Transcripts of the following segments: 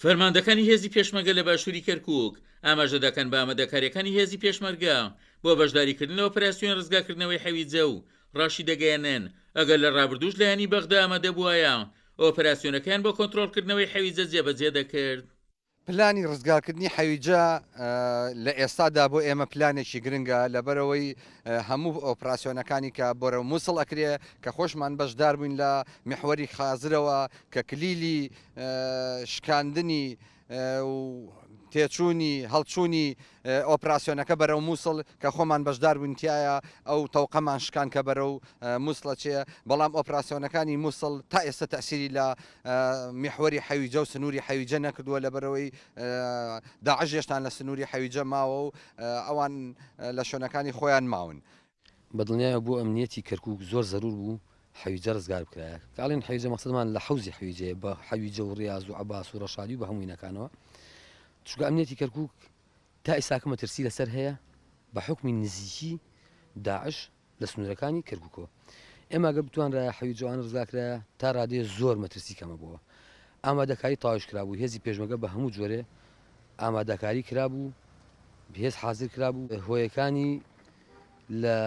فەرماندەکانی هێزی پێشمەرگە لە باشووری کەرکووک ئاماژە دەکەن بە ئامادەکارییەکانی هێزی پێشمەرگە بۆ بەشداریکردن لە ئۆپەراسیۆنی ڕزگارکردنەوەی حەویجە و ڕاشیدەگەیەنن، ئەگەر لە ڕابردووش لایەنی بەغدا ئامادە بووایە، ئۆپەراسیۆنەکەیان بۆ کۆنترۆڵکردنەوەی حەویجە جێبەجێ دەکرد. پلانی ڕزگارکردنی حەویجە لە ئێستادا بۆ ئێمە پلانێکی گرنگە، لەبەرئەوەی هەموو ئۆپراسیۆنەکانی کە بەرەو موسڵ ئەکرێ کە خۆشمان بەشدار بووین لە میحوەری خازرەوە کە کلیلی شکاندنی و تێچوونی هەڵچوونی ئۆپراسیۆنەکە بەرەو موسڵ کە خۆمان بەشدار بووین تیایا ئەو تەوقەمان شکان کە بەرەو موسڵ ئەچێ، بەڵام ئۆپراسیۆنەکانی موسڵ تا ئێستا تەئسیری لە میحوەری حەویجە و سنووری حەویجە نەکردووە لەبەرئەوەی داعش هێشتان لە سنووری حەویجە ماوە و ئەوان لە شوێنەکانی خۆیان ماون. بە دڵنیایەوە بۆ ئەمنیەتی کەرکوک زۆر زەرور بوو حەویجە ڕزگار بکرایە. کە ئەڵێین حەویجە مەقسەدمان لە حەوزی حەویجەیە بە حەویجە و ڕیاز و عەباس و ڕەشادی و بە هەموو ینەکانەوە. چونکە ئەمنیەتی کەرکوک تا ئیستاکە مەترسی لەسەر هەیە بە حوکمی نزیکی داعش لە سنوورەکانی کەرکوکەوە. ئێمە گەر بتوانرایە حەویجە ئەوانە ڕزگار کرایە تا ڕادەیە زۆر مەترسی کەمە بۆوە. ئامادەکاری تەواویش کرابوو هێزی پێشمەرگە بە هەموو جۆرێ ئامادەکاری کرابوو هێز حازر کرابوو هۆیەکانی لە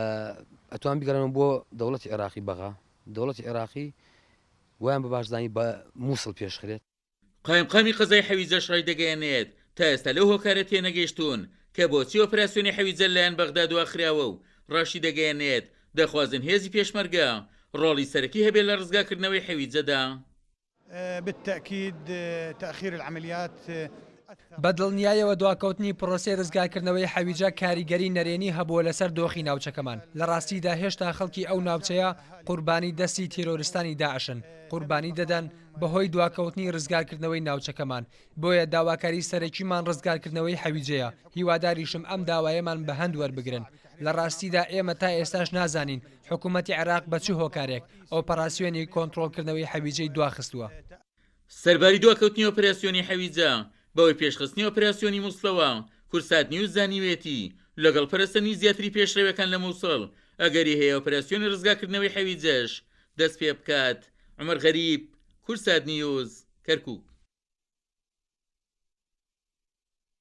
ئەتوان بگەڕێنەوە بۆ دەوڵەتی عێراقی بەغا دەوڵەتی عێراقی وایان بە باش زانی بە مووسڵ پێشخرێت. قایمقامی قەزای حەویجەش ڕایدەگەیەنێت، تا ئێستا لەو هۆکارە تێنەگەیشتوون کە بۆچی ئۆپراسیۆنی حەویجە لەلایەن بەغدا دواخراوە و ڕاشیدەگەیەنێت، دەخوازن هێزی پێشمەرگە ڕۆڵی سەرەکی هەبێت لە ڕزگاکردنەوەی حەویجەدا. بالتاکید تاخیر العملیات بە دڵنیایەوە دواکەوتنی پرۆسەی رزگارکردنەوەی حەویجە کاریگەری نەرێنی هەبووە لەسەر دۆخی ناوچەکەمان، لە راستیدا هێشتا خەڵکی ئەو ناوچەیە قوربانی دەستی تیرۆرستانی داعشن، قوربانی دەدەن بەهۆی دواکەوتنی رزگارکردنەوەی ناوچەکەمان، بۆیە داواکاری سەرەکیمان رزگارکردنەوەی حەویجەیە، هیواداریشم ئەم داوایەمان بە هەند وەربگرن. لە راستیدا ئێمە تا ئێستاش نازانین حکومەتی عێراق بە چ هۆکارێک ئۆپەراسیۆنی کۆنترۆڵکردنەوەی حەویجەی دواخستووە. سەرباری دواکەوتنی ئۆپراسیۆنی حەویجە، بەهۆی پێشخستنی ئۆپراسیۆنی موسڵەوە، کوردسات نیوز زانیویەتی، لەگەڵ پەرەسەندنی زیاتری پێشڕەویەکان لە موسڵ، ئەگەری هەیە ئۆپراسیۆنی رزگارکردنەوەی حەویجەش دەستپێبکات. عومەر غەریب، کوردسات نیوز، کەرکوک.